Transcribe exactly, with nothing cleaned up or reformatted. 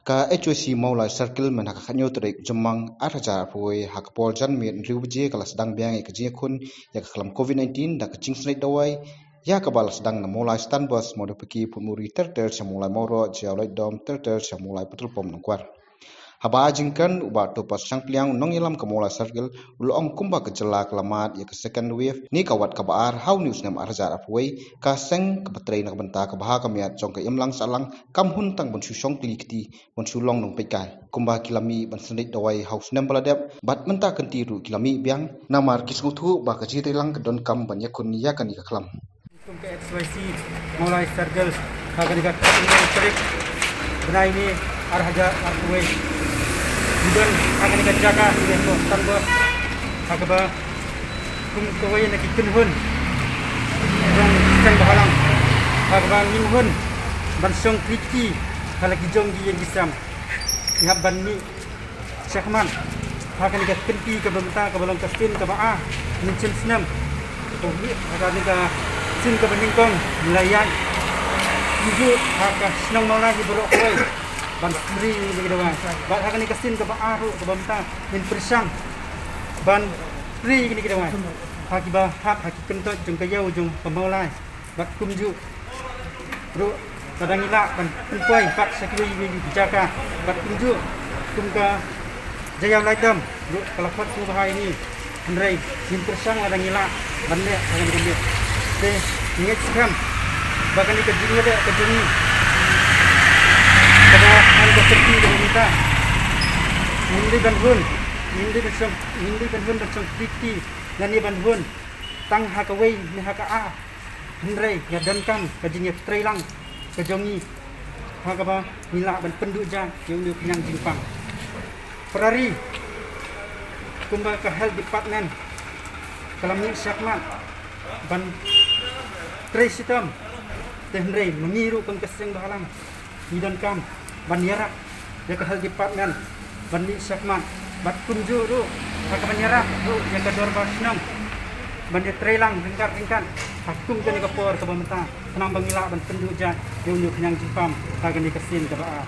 Ka H Y C Mawlai Circle mynha ka khatnyo tarik Jymmang ar hajar arphew wei ha ka por janmiet hynriew baje ka la sdang biang ïa ka jingïakhun ïa ka khlam covid nineteen da ka jingsneit dawai ïa kaba la sdang na Mawlai Stand Bus Mawdepeki Photmuri ter ter sha Mawlai Mawroh Jaïaw Laitdom ter ter sha Mawlai Petrol Pump Nongkwar. Haba ai jingkren u Bah Topas Shangpliang u nongïalam ka Mawlai Circle u la ong kumba ka jylla ka la mad ïa ka second wave ne ka wat kaba ar ha une u snem ar hajar arphew wei ka seng kaba trei na ka bynta ka bha ka miat jong ka imlang sahlang kam hun tang ban shu shong kli kti ban shu long nongpeitkai kumba ki la mih ban synreit dawai ha u snem ba la dep bad mynta kynti ruh ki la mih biang namar ki sngewthuh ba ka jingtreilang ka donkam ban ïakhun ïa kane ka khlam. Kum ka H Y C Mawlai Circle ha kane ka khatnyo tarik bnai ne ar hajar arphew wei. Ngi don ha kane ka jaka ne ko Stand Bus ha kaba kum kawei na ki kynhun jong ki seng bhalang ha kaba ngim hun ban shong kti kti ha la ki jong ki ïing ki sem. Ngi hap ban mih shakhmat ha kane ka kynti kaba mynta kaba long ka sien kaba ar mynshem snem. Kumjuh ha kane ka sien kaba nyngkong ngi la ïaid kumjuh ha ka shnong Mawlai hi baroh kawei ban synreit ïa kine ki dawai. Bad ha kane ka sien kaba ar ruh kaba mynta ngin pyrshang ban synreit ïa kine ki dawai ha kiba hap ha ki kyntoit jong ka ïew jong ka Mawlai. Bad kumjuh ruh lada ngi lah ban pynpoi pat sha kiwei kiwei ki jaka bad kumjuh kum ka Jaïaw Laitdom ruh ka la khot sngewbha ïa ngi. Hynrei ngin pyrshang lada ngi lah ban leh ha kane ka miet. Te ngi ngeit skhem ba kane ka jingïaleh ka jong ngi kaba hap ka kynti kaba mynta ngim dei ban hun, ngim dei ban shong, ngim dei ban hun ban shong kti kti lane ban hun tang ha kawei ne ha ka ar. Hynrei ïa donkam ka jingïatreilang ka jong ngi ha kaba ngi lah ban pynduh jait ïa une u khñiang jingpang. Para ri kumba ka health department ka la mih shakhmat ban trei shitom. Te hynrei ma ngi ruh kum ka seng bhalang ngi donkam ban ïarap ïa ka health department ban mih shakhmat bad kumjuh ruh ha ka ban ïarap ruh ïa ka dorbar shnong ban ïatreilang ryngkat ryngkat ha kum kane ka por kaba mynta khnang ba ngi lah ban pynduh jait ïa une u khñiang jingpang ha kane ka sien kaba ar.